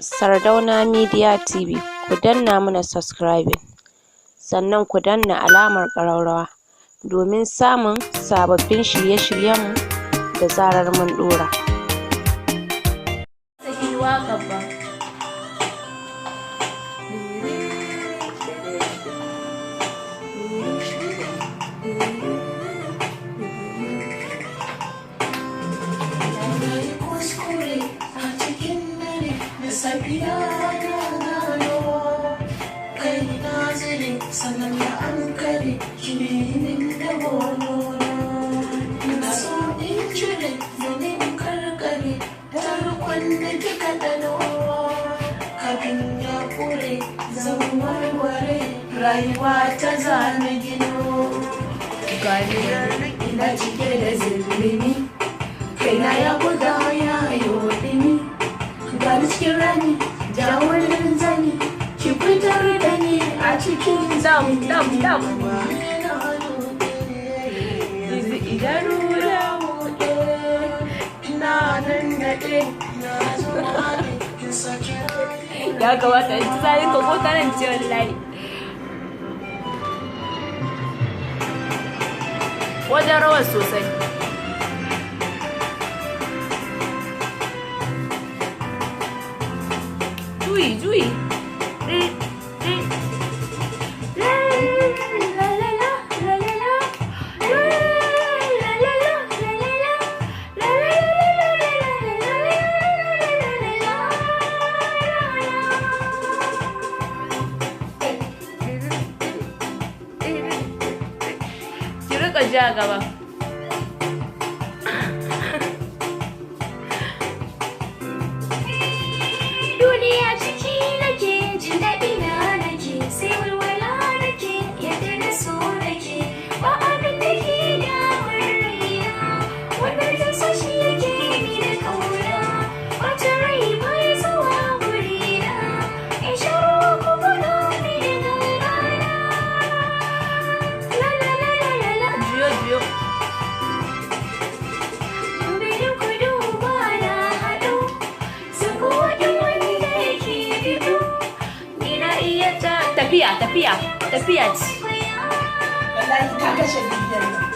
Sardauna Media TV, ku danna mana subscribing sannan ku danna alamar ƙararrawa domin samun sababbin shirye-shiryenmu da zarar mun ɗora. Saki waƙar ba. Na yi kuskure a cikin dare, da safiya na gano kai na zire, sannan na ankare kine min da gonono. Na so in cire domin karkare tarkon da kika dano, kafin ya kure zan warware, rayuwa ta zana gino. Gani ina cike da zillimi, kaina ya buga ya yi ɗimi, gani cikin rami, jawo zani ki fitar da ni a cikin Dam, dam, dam. Yanzu idanu na buɗe. Na nan naɗe na zuwa ne in saki. Ya kamata in ci zalin ka ko kanan ce wallahi. Wajen rawar sosai. Juyi, juyi. La la la la la la la. La la la la la la. La la la la la la la la. Ki rika ja gaba. Duniya ciki nake, jin daɗi na nake, sai walwala nake, yadda na so nake, ba abin da ke damar raina, wannan ta so shi yake ni da kauna, bacin rai ba ya zuwa gurina, in sha ruwa ko buga mini gangana. La la la la la la. Juyo, juyo. Dubinin ku duba na haɗu, su kuwa duk wanda yake biɗo, ni na iya ta Tafiya, tafiya, tafiya ce. Wallahi ka kashe bidiyon nan.